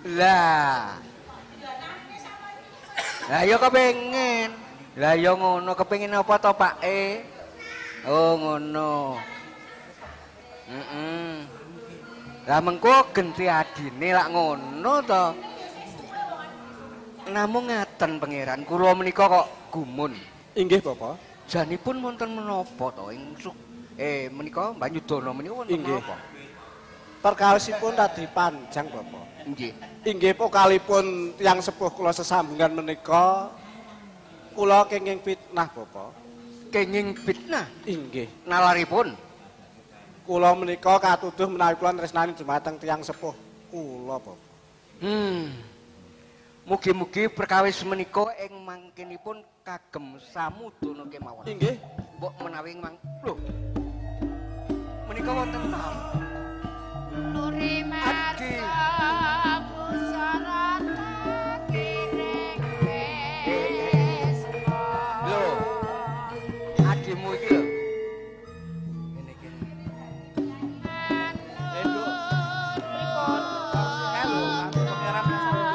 Lah. Lah ya kepengin. Lah ya ngono, kepengin apa to, Pak E? Oh, ngono. Heeh. Lah mengko genti adine lak ngono to. Namung ngaten pangeran, kula menika kok gumun. Inggih, Bapak. Janipun wonten menapa to ing menika Banyudana menika wonten menapa? Perkawisipun tadi panjang, Bapak. Nggih. Inggih pokalipun tiyang sepuh kula sesambungan menika kula kenging fitnah, Bapak. Kenging fitnah? Inggih. Nalaripun kula menika katuduh menawi kula tresnani dumateng tiyang sepuh kula, Bapak. Mugi-mugi perkawis menika ing mangkinipun kagem samudana kemawon. Inggih. Mbok menawi mang lho. Menika wonten tamu. Nuri marga busarata kiring wis. Lho. Adimu iki lho. Ngene iki.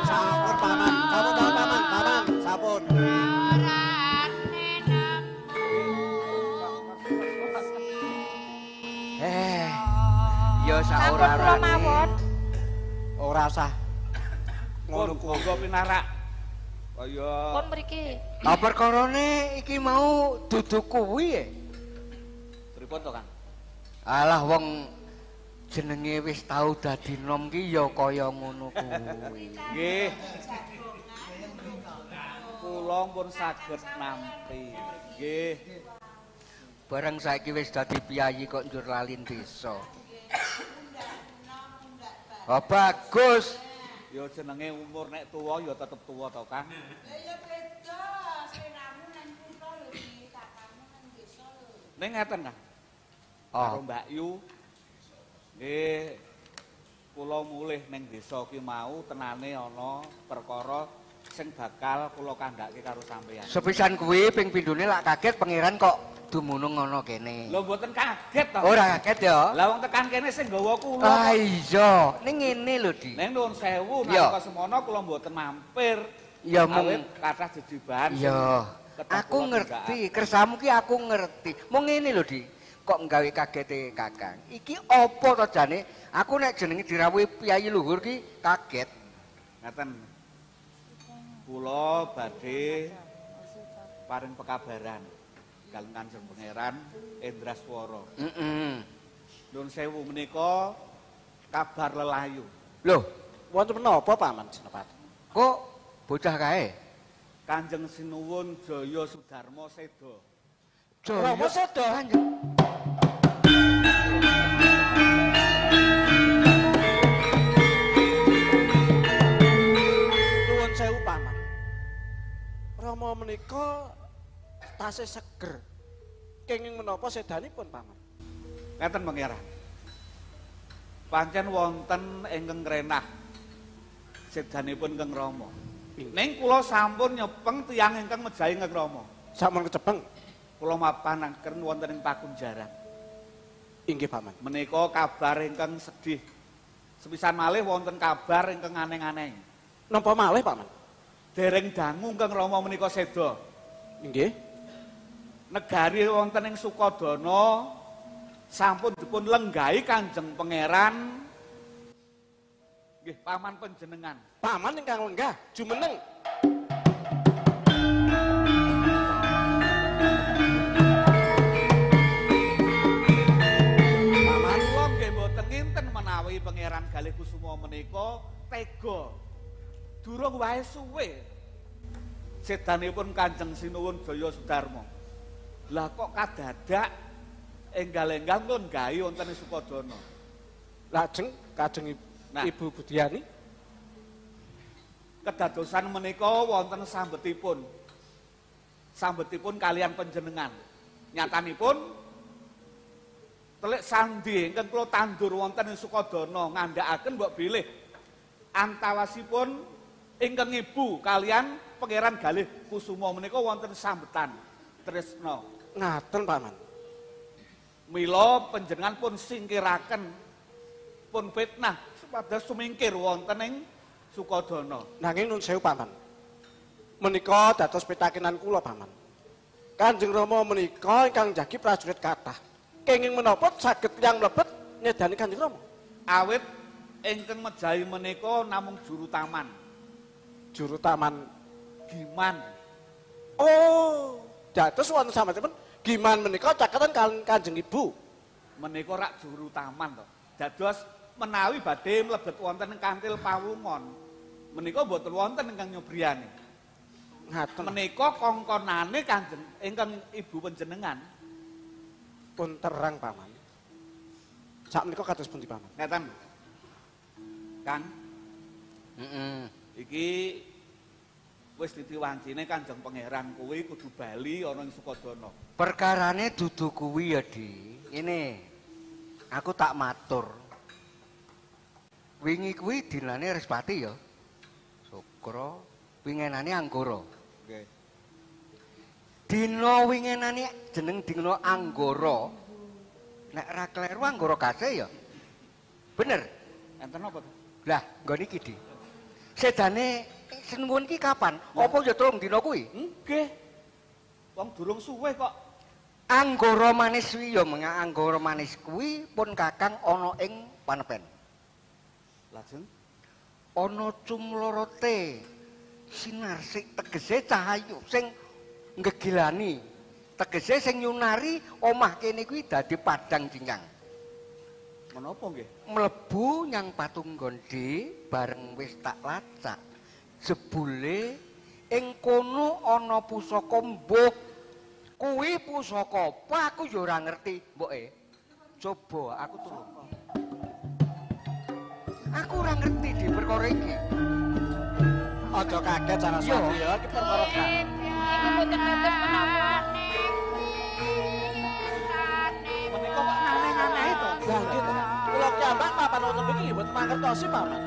Sampun paman, sampun to paman, paman, sampun. Ya Sampun kula mawon. Ora usah ngono kuwi. Monggo pinarak. Kaya Pun mriki. Lah perkarane iki mau dudu kuwi e. Pripun to, Kang? Alah wong jenenge wis tau dadi nom ki ya kaya ngono kuwi. Nggih. Kula pun saged nampi. Nggih. Bareng saiki wis dadi piyayi kok njur lali desa. Oh bagus. Ya jenenge umur nek tuwa ya tetep tuwa to, Kang. Lah ya beda, sliramu nang kutha lho iki, kakangmu nang desa lho. Ning ngeten, Kang. Oh. Karo Mbak Yu. Nggih. Kula mulih ning desa ki mau tenane ana perkara sing bakal kula kandhake karo sampeyan. Sepisan kuwi ping pindhone lak kaget pangeran kok dumunung ana kene. Lho mboten kaget to. Ora kaget ya. Lah wong tekan kene sing nggawa kula. Ah iya, ning ngene lho, Di. Ning nuwun sewu nalika semono kula mboten mampir. Ya mung kathah jejibahan. Iya. Aku ngerti, kersamu ki aku ngerti. Mung ngene lho, Di. Kok nggawe kagete Kakang. Iki apa to jane? Aku nek jenenge dirawuhi piyayi luhur ki kaget. Ngaten. Kula badhe paring pekabaran kaliyan Kanjeng Pangeran Indraswara. Heeh. Nuwun sewu menika kabar lelayu. Lho, wonten menapa Paman Senopati? Kok bocah kae? Kanjeng Sinuwun Jaya Sudarma seda. Jaya seda Kanjeng. Nuwun sewu Paman. Rama menika tasih seger. Kenging menapa sedanipun Paman? Ngaten Pangeran. Pancen wonten ingkang renah sedanipun Kang Rama. Ning kula sampun nyepeng tiyang ingkang mejahi Kang Rama. Sampun kecepeng. Kula mapanaken wonten ing pakunjaran. Inggih Paman. Menika kabar ingkang sedih. Sepisan malih wonten kabar ingkang aneh-aneh. Napa malih Paman? Dereng dangu Kang Rama menika seda. Inggih. Negari wonten ing Sukodana sampun dipun lenggahi Kanjeng Pangeran nggih paman panjenengan. Paman ingkang lenggah jumeneng. Paman kula nggih mboten nginten menawi Pangeran Galih Kusuma menika tega. Durung wae suwe sedanipun Kanjeng Sinuwun Jaya Sudarma. Lah kok kadadak enggal-enggal nglenggahi wonten ing Sukodana. Lajeng kajeng nah, Ibu Budiani kedadosan menika wonten sambetipun. Sambetipun kalian panjenengan. Nyatanipun telik sandi ingkang kula tandur wonten ing Sukodana ngandhakaken mbok bilih antawasipun ingkang ibu kalian Pangeran Galih Kusuma menika wonten sambetan tresna. Ngaten Paman. Mila panjenengan pun singkiraken pun fitnah supados sumingkir wonten ing Sukodana. Nanging nun sewu Paman. Menika dados pitakenan kula Paman. Kanjeng Rama menika ingkang njagi prajurit kathah. Kenging menapa saged tiyang mlebet nyedani Kanjeng Rama? Awit ingkang mejahi menika namung juru taman. Juru taman Giman. Oh, dados wonten sampeyan Giman menika caketan kaliyan Kanjeng Ibu. Menika rak juru taman to. Dados menawi badhe mlebet wonten ing kantil pawungon menika mboten wonten ingkang nyobriyane. Ngaten. Menika kongkonane Kanjeng ingkang ibu panjenengan. Pun terang Paman. Sakmenika kados pundi Paman? Ngeten. Kang. Heeh. Iki wis titiwancine Kanjeng Pangeran kuwi kudu bali ana ing Sukodana. Perkarane dudu kuwi ya, Di. Ngene. Aku tak matur. Wingi kuwi dinane Respati ya. Sukra wingenane Anggara. Nggih. Dina wingenane jeneng dina Anggara. Nek ra kleru Anggara Kasih ya. Bener. Enten apa to? Lah, nggon iki, Di. Sedane Sinuwun ki kapan? Apa ya 3 dina kuwi? Nggih. Wong durung suwe kok. Anggara manis kuwi ya mengak anggara manis kuwi pun kakang ana ing panepen. Lajeng ana cumlorote sinar sing tegese cahaya sing ngegilani, tegese sing nyunari omah kene kuwi dadi padang jingkang. Menapa nggih? Mlebu nyang patunggon Di bareng wis tak lacak. Jebule ing kono ana pusaka mbuh. Kuwi pusaka apa aku ya ora ngerti, mboke. Coba aku tulung. Aku ora ngerti di perkara iki. Aja kaget Saraswati ya, iki perkara Iku mboten dados menapa. Menika kok aneh-aneh to. Lah nggih to. Kula piyambak papan wonten mriki mboten mangertosi Paman.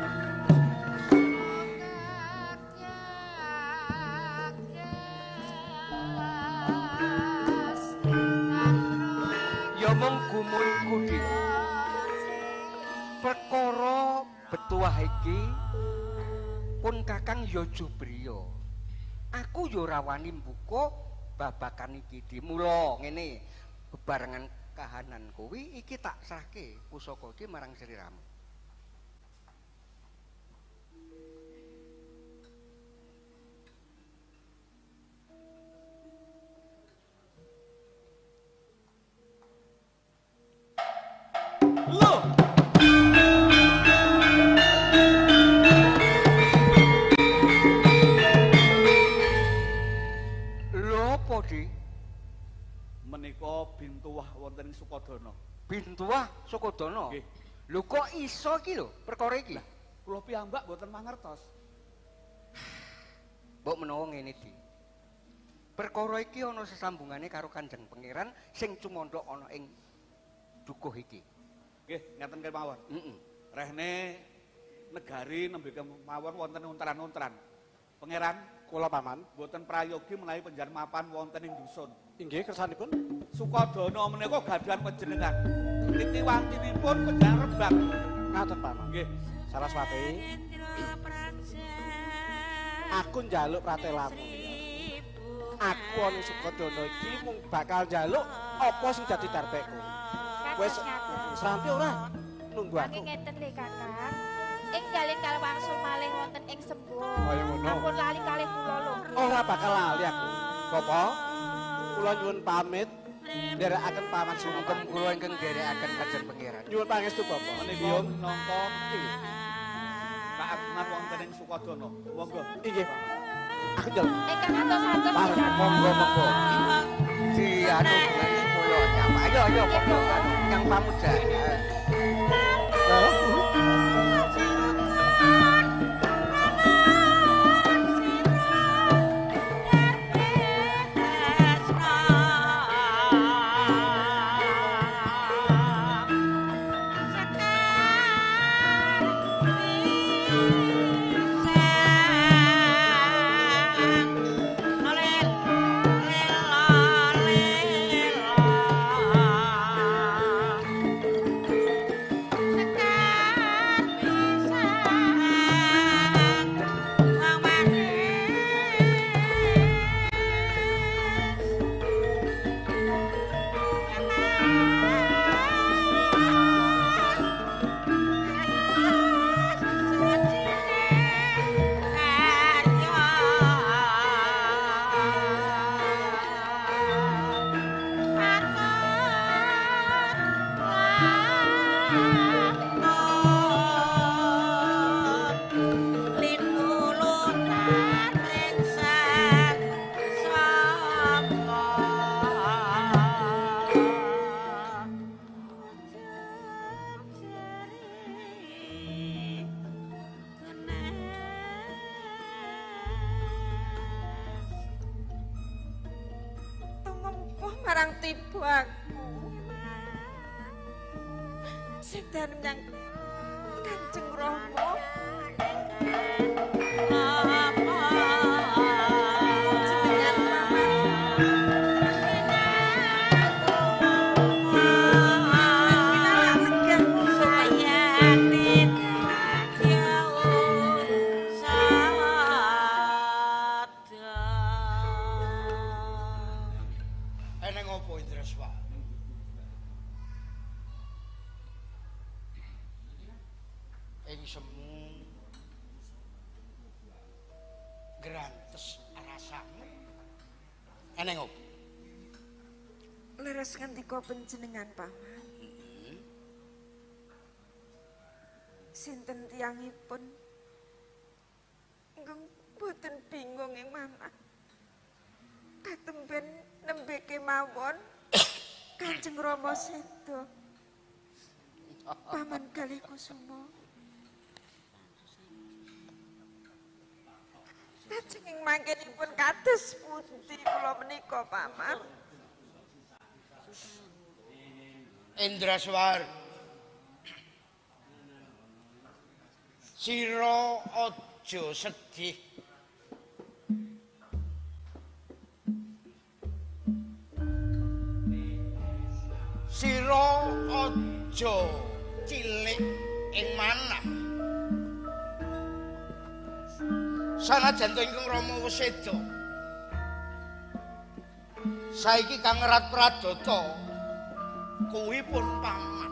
Ya mung gumunku Di. Perkara betuah iki pun kakang ya jubriya. Aku ya ora wani mbuka babakan iki Di. Mula ngene, bebarengan kahanan kuwi iki tak serahke pusaka iki marang sliramu. Lho. Lho apa, Di? Menika bintuwah wonten ing Sukodana. Bintuwah Sukodana. Nggih. Lho kok iso iki lho perkara iki? Kula piyambak mboten mangertos. Mbok menawa ngene, Di. Perkara iki ana sesambungane karo Kanjeng Pangeran sing cumandha ana ing dukuh iki. Nggih, ngaten kemawon. Heeh. Rehne negari nembe kemawon wonten untran-untran. Pangeran Kula Paman. mboten prayogi menawi panjenengan mapan wonten ing dusun. Inggih kersanipun. Sukodana menika gadhahan panjenengan. Titiwantinipun panjenengan rebak. Ngaten Paman. Nggih. Saraswati, aku njaluk pratelamu ya. Aku ana Sukodana iki mung bakal njaluk apa sing dadi darpeku. Wis Sranti ora nunggu aku. Nanging ngeten lho Kakang. Ing dalem wangsul malih wonten ing Sembuh. Kaya ngono. Ampun lali kalih kula lho. Ora bakal lali aku. Bapak, kula nyuwun pamit nderekaken paman Sungkem kula ingkang nderekaken Kanjeng Pangeran. Nyuwun pangestu Bapak. Menika minangka kagungan wonten ing Sukodana. Monggo. Inggih, Pak. Aku njaluk. Ingkang atos-atos nggih, Kakang. Monggo monggo. Di anu supaya nyapa. Ayo ayo monggo anu nyang pamujan. Lele. Sekarang tiba aku. Sedan menyang Kanjeng Rama. Jenengan paman. Pinalak legah Eneng opo Indraswa? Ing semu grantes rasamu. Eneng opo? Leres ngendika panjenengan paman. Sinten tiyangipun ingkang boten bingung ing manah. Katemben nembe kemawon Kanjeng Rama seda. Paman Galih Kusuma. Lajeng ing mangkenipun kados pundi kula menika paman? Indraswar. Sira aja sedih. Sira aja cilik ing manah. Sanajan to ingkang Rama wis seda. Saiki kang ngerat pradata kuwi pun paman.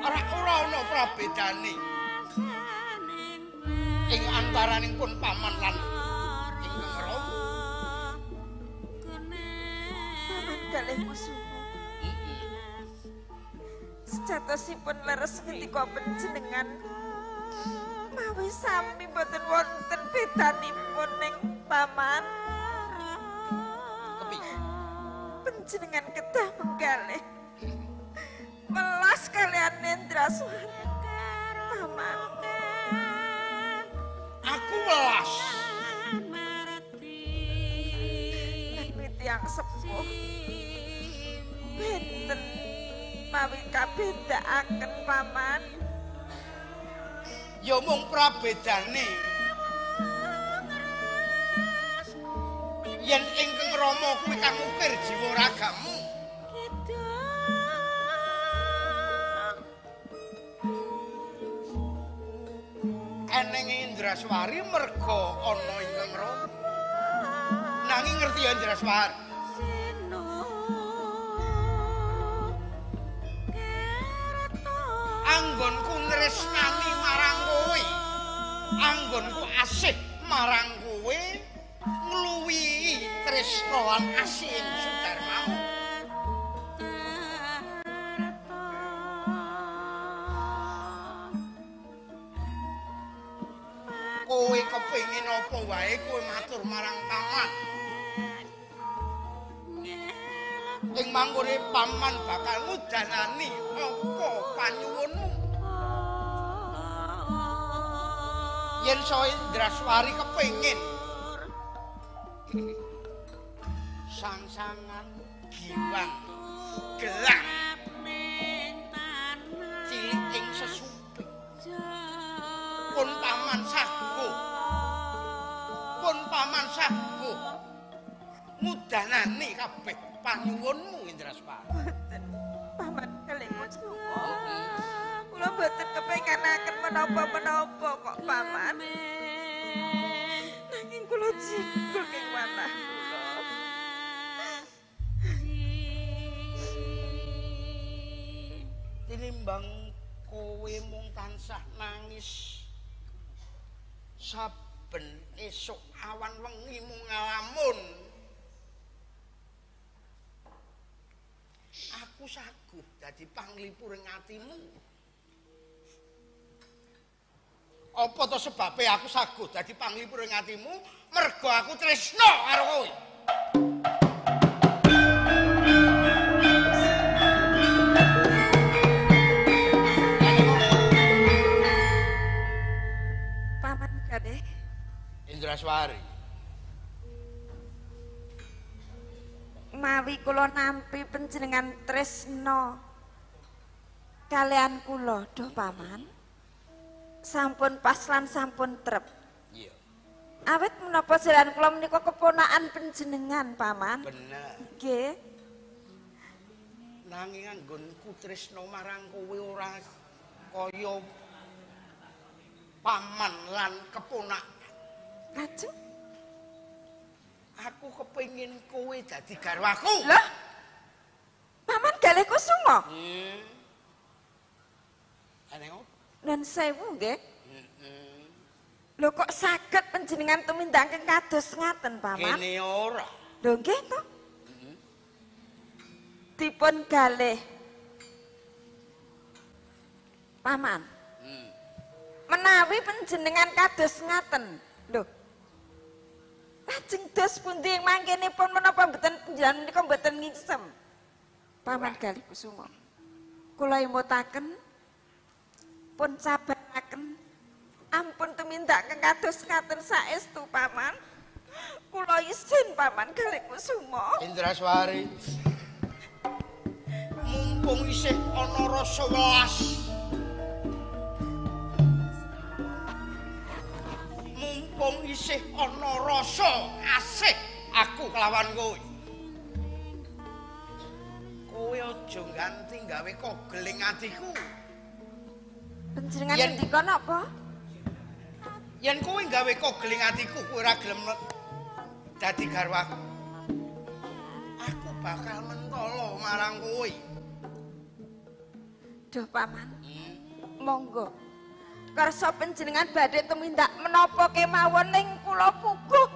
Ora ora ana prabedane ing antaraning pun paman lan ingkang Rama. Paman Galih Kusuma. Sejatosipun leres ngendika panjenengan mawi sami boten wonten bedanipun ning paman. Kepiye? Panjenengan kedah menggalih welas kalian Indraswari paman. Aku welas. Nami tiyang sepuh benten mawi kabedakaken paman. Ya mung prabedane yen ingkang Rama kuwi kang ngukir jiwa ragamu. Eneng Indraswari merga ana ingkang Rama. Nanging ngerti ya Indraswari, anggonku nresnani marang kowe, anggonku asih marang kowe ngluwihi tresna lan asih ing Sudarmamu. Kowe kepengin apa wae kowe matur marang paman. Ing mangkone paman bakal ngudanani apa panyuwunmu. Yen so Indraswari kepengin sang-sangan giwang gelang cilik ing sesupi pun paman saguh, pun paman saguh ngudanani kabeh panyuwunmu Indraswari. Boten paman Galih Kusuma. Kula boten kepenginaken menapa-menapa kok paman. Nanging kula jigul ing manah kula. Tinimbang kowe mung tansah nangis saben esuk awan wengi mung ngalamun, aku saguh dadi panglipur ing atimu. Apa to sebabe aku saguh dadi panglipur ing atimu? Mergo aku tresna karo kowe. Paman Galih Indraswari. Menawi kula nampi panjenengan tresna kalian kula, duh Paman. Sampun pas lan sampun trep. Iya. Awit menapa jalan kula menika keponakan panjenengan, Paman? Bener. Nggih. Nanging anggonku tresna marang kowe ora kaya paman lan keponakan. Lajeng aku kepengin kowe dadi garwaku. Lah. Paman Galih Kusuma. Aneh opo? Nuwun sewu nggih. Lho kok saged panjenengan tumindakaken kados ngaten, Paman? Kene ora. Lho nggih to. Dipun galih. Paman. Menawi panjenengan kados ngaten, lho. Lajeng dos pundi ing mangkenipun menapa mboten panjenengan menika mboten ngisem. Paman Galih Kusuma. Kula emutaken pun sabaraken ampun tumindakaken kados ngaten saestu, Paman. Kula isin Paman Galih Kusuma. Indraswari. Mumpung isih ana rasa welas. Mumpung isih ana rasa asih aku kelawan kowe. Kowe aja ganti gawe kogeling atiku. Panjenengan ngendika napa? Yen kowe gawe kogeling atiku, kowe ora gelem dadi garwaku. Aku bakal mentolo marang kowe. Duh Paman. Monggo. Kersa panjenengan badhe tumindak menapa kemawon ning kula puguh.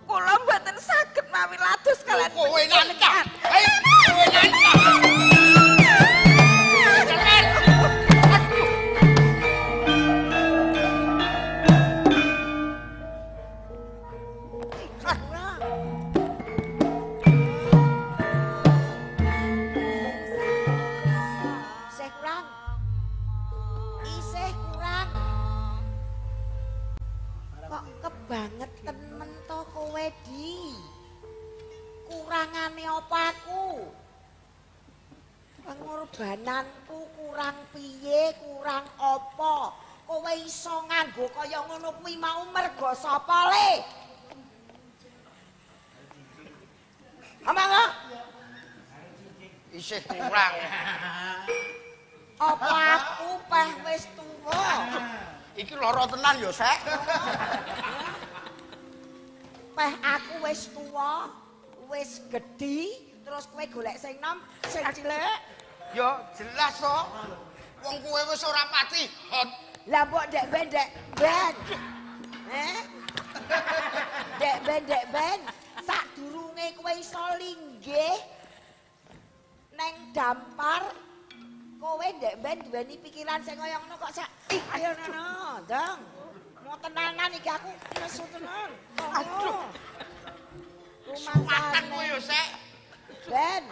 Kula mboten saged mawi lados kalian kowe nantang. Hei, kowe nantang. Banget temen to kowe di. Kurangane apa aku? Pengorbananku kurang piye, kurang apa? Kowe iso nganggo kaya ngono kuwi mau mergo sapa le? Omong isih kurang. Apa aku peh wis tuwa? Iki lara tenan ya, Sek. Peh aku wis tuwa, wis gedhi, terus kowe golek sing nom, sing cilik. Ya jelas to. Wong kowe wis ora pati hot. Lah mbok ndek ben ndek ben. Eh? Ndek ben ndek ben, sadurunge kowe iso linggih neng dampar, kowe ndek ben duweni pikiran sing kaya ngono kok sak ayo ngono, Ndong. Mau tenanan iki aku nesu tenan. Aduh. Kesempatan kowe yo, Sek. Ben,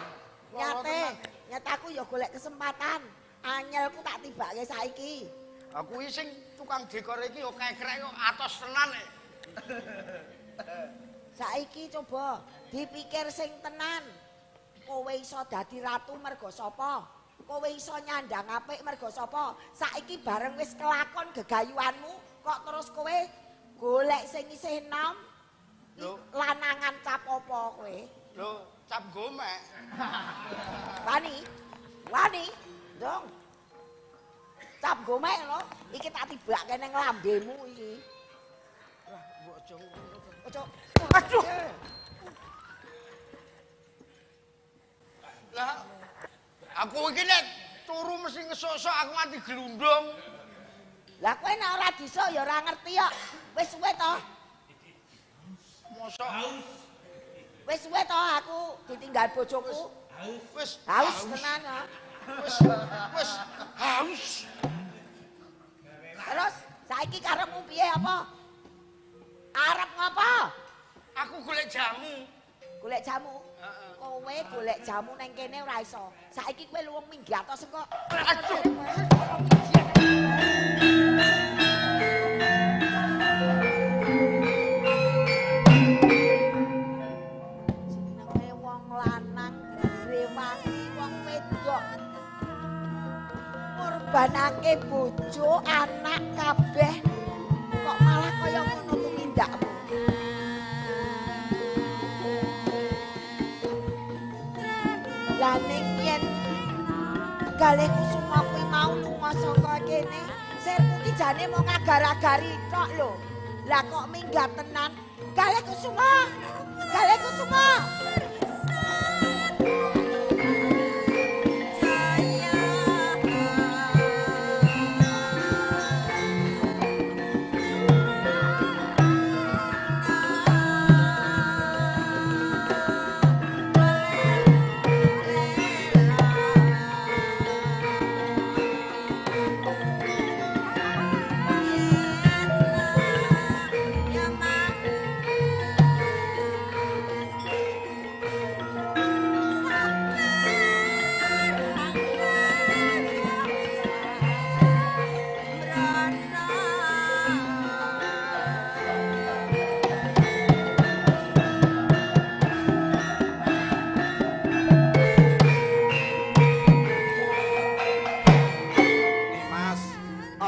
nyate, nyataku yo golek kesempatan. Anyelku tak tibake saiki. Aku iki sing tukang dekor iki yo kekrek yo atos tenan. Saiki coba dipikir sing tenan. Kowe iso dadi ratu mergo sapa? Kowe iso nyandang apik mergo sapa? Saiki bareng wis kelakon gegayuanmu, kok terus kowe golek sing isih enom? Lanangan cap apa kowe? Lho, cap gomek. Wani. Wani, Ndong. Cap gomek lho, iki tak tibake ning lambemu iki. Lah, mbok aja ngono. Aja. Aduh. Lah, aku iki nek turu mesti ngesok-sok aku nganti glundung. Lah kowe nek ora disok ya ora ngerti kok. Wis suwe to? Mosok haus. Wis suwe to aku ditinggal bojoku. Wis haus tenan kok. Wis haus. Terus saiki karepmu piye apa? Arep ngopo? Aku golek jamu. Golek jamu? Heeh. Kowe golek jamu nang kene ora iso. Saiki kowe luwung minggat to saka. Aduh. Jenenge wong lanang ngorbanake bojo, anak kabeh kok malah kaya ngono tumindakmu. Lah ning yen Galih Kusuma kuwi mau lunga saka kene, sirku ki jane mung agar-agari tok lho. Lah kok minggat tenan. Galih Kusuma. Galih Kusuma.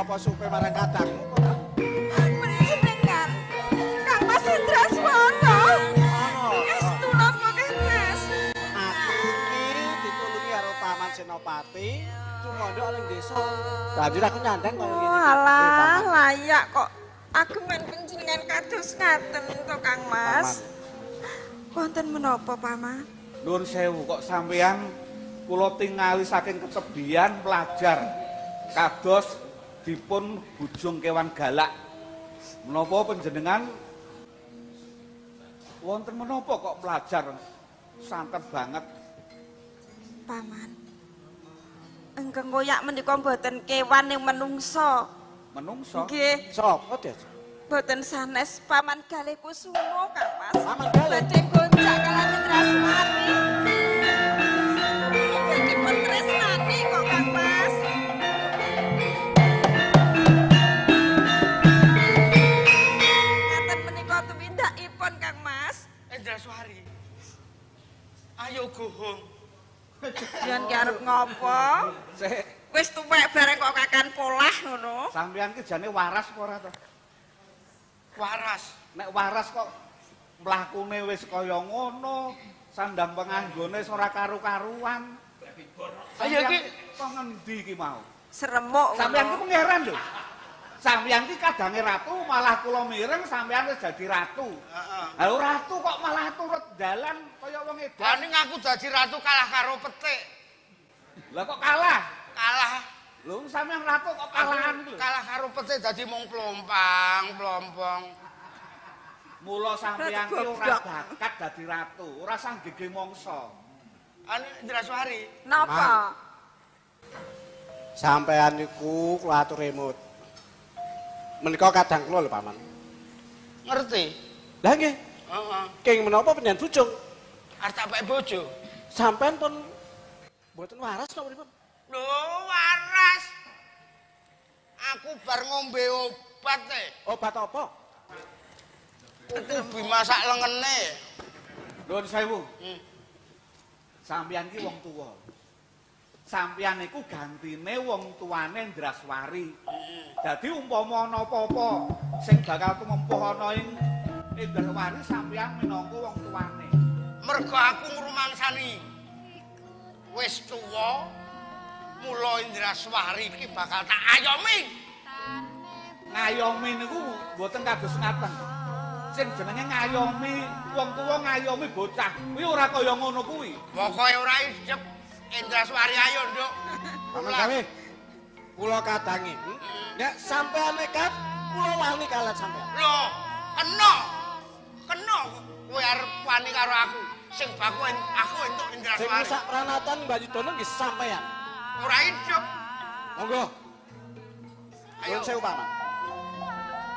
Apa supe marang kadangmu kok? Panjenengan Kang Mas Indraswana. Estu napa Kang Mas? Aku iki ditulungi karo Paman Senopati, tumandha ning desa. Banjur aku nyandang kaya ngene iki. Alah, layak kok ageman panjenengan kados ngaten to Kang Mas. Wonten menapa Paman? Nuwun sewu kok sampeyan kula tingali saking ketebian pelajar kados dipun bujung kewan galak. Menapa panjenengan wonten menapa kok pelajar santen banget? Paman. Ingkang koyak menika mboten kewan ning menungsa. Menungsa? Nggih. Sapa, Des? Mboten sanes Paman Galih Kusuma, Kang Mas. Paman Galih badhe goncak kaliyan Indraswari. Dipun tresnani kok Kang Mas. Kang Mas. Indraswari. Ayo gohong. Yen ki arep ngopo? Sik. Wis tuwek bareng kok kakan polah ngono. Sampeyan ki jane waras apa ora to? Waras. Nek waras kok mlakune wis kaya ngono, sandang penganggone wis ora karu-karuan. Ayo iki kok ngendi iki mau? Seremuk. Sampeyan ki pangeran lho. Sampeyan ki kadange ratu, malah kula mireng sampeyan wis dadi ratu. Heeh. Ha ratu kok malah turut dalan kaya wong edan. Lah ning aku dadi ratu kalah karo petik. Lah kok kalah? Kalah. Lho sampeyan ratu kok kalahan iki lho. Kalah karo petik dadi mung plompang-plompong. Mula sampeyan ki ora bakat dadi ratu, ora sang gege mangsa. Anu Indraswari. Napa? Sampeyan niku kula atur emut. Menika kadang kula lho Paman. Ngerti? Lah nggih. Heeh. King menapa panjenengan bujung? Arep tak pek bojo. Sampeyan pun mboten waras napa pripun? Lho, waras. Aku bar ngombe obat e. Obat apa? Ubi masak lengene. Nuwun sewu. Sampeyan ki wong tuwa. Sampeyan iku gantine wong tuane Indraswari. Dadi umpama ana apa-apa sing bakal tumempuh ana ing Indraswari sampeyan minangka wong tuane. Mergo aku ngrumangsani wis tuwa, mula Indraswari iki bakal tak ayomi. Ngayomi niku mboten kados ngaten. Sing jenenge ngayomi, wong tuwa ngayomi bocah, kuwi ora kaya ngono kuwi. Pokoke ora idep. Indraswari ayo, Nduk. Paman Galih, kula kadangi. Nek sampeyan nekat, kula wani kalah sampeyan. Lho, kena. Kena kowe arep wani karo aku. Sing baku aku entuk Indraswari. Sing sak pranatan Mbak Yudono nggih sampeyan. Ora hidup. Monggo. Ayo. Nuwun sewu, Paman.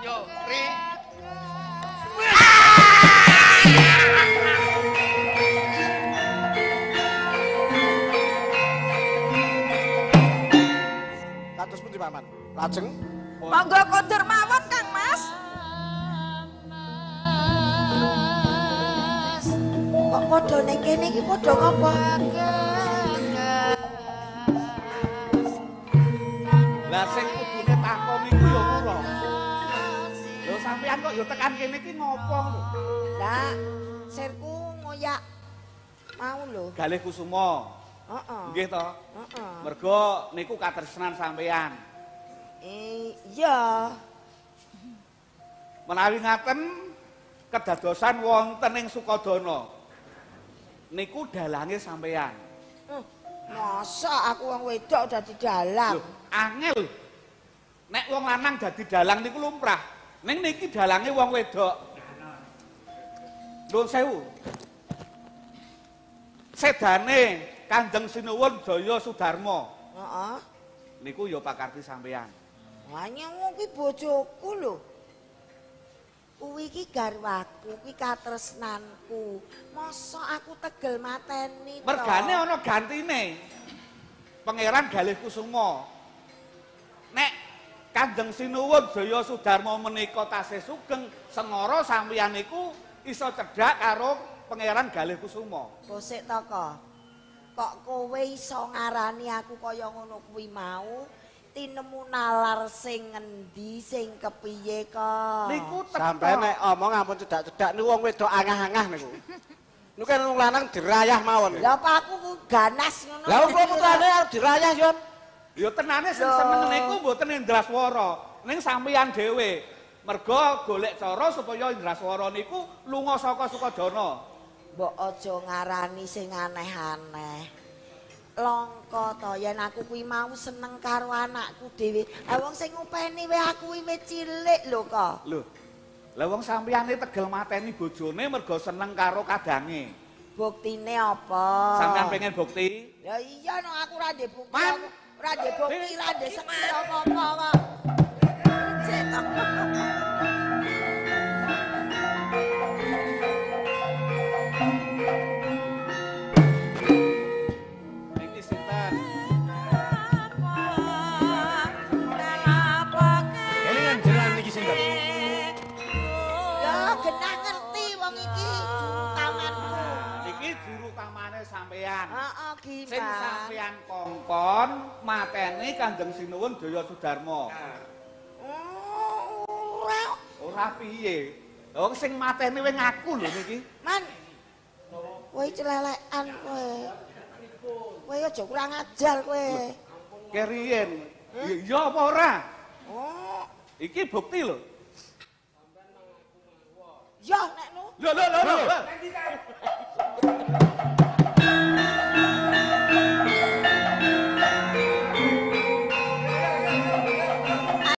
Yo, Ri. Kados pundi, Paman? Lajeng monggo kondur mawon, Kang Mas. Kok padha ning kene iki padha ngopo? Lah sing kudune takon iku ya kula. Lho sampean kok ya tekan kene iki ngopo lho? Lah sirku ngoyak mau lho. Galih Kusuma. Heeh. Nggih to? Heeh. Mergo niku katresnan sampean. Iya. Menawi ngaten kedadosan wonten ing Sukodana. Niku dalange sampean. Masa aku wong wedok dadi dalang? Lho, angel. Nek wong lanang dadi dalang niku lumrah. Ning niki dalange wong wedok. Nuwun sewu. Sedane Kanjeng Sinuwun Jaya Sudarma. Heeh. Niku ya pakarti sampean. Wah, wong kuwi bojoku lho. Kuwi iki garwaku, kuwi katresnanku. Mosok aku tegel mateni to. Mergane ana gantine. Pangeran Galih Kusuma. Nek Kanjeng Sinuwun Jaya Sudarma menika tasih sugeng, sengara sampeyan niku iso cedhak karo Pangeran Galih Kusuma. Bosik to kok. Kok kowe iso ngarani aku kaya ngono kuwi mau? Tinemu nalar sing ngendi sing kepiye kok. Niku sampeyan nek omong ampun cedak-cedak niku wong wedok angah-angah niku. Niku kan wong lanang dirayah mawon. Lah apa aku ganas ngono. Lah wong kula putrane arep dirayah yon. Ya tenane sing seneng niku mboten Indraswara, ning sampeyan dhewe. Mergo golek cara supaya Indraswara niku lunga saka Sukodana. Mbok aja ngarani sing aneh-aneh. Langka to yen aku kuwi mau seneng karo anakku dhewe. Lah wong sing ngopeni wae aku wiwit cilik lho kok. Lho. Lah wong sampeyane tegel mateni bojone mergo seneng karo kadange. Buktine apa? Sampeyan pengen bukti? Ya iya no aku ora ndek bukti. Ora ndek bukti, ora ndek seksi apa-apa kok. Sampeyan. Heeh, gimana? Sing sampeyan kongkon mateni Kanjeng Sinuwun Jaya Sudarma. Ora. Ora piye? Wong sing mateni wis ngaku lho niki. Man. Kowe celelekan kowe. Kowe aja kurang ajar kowe. Keriyen. Iya apa ora? Oh. Iki bukti lho. Ya nek nu. Lho lho lho.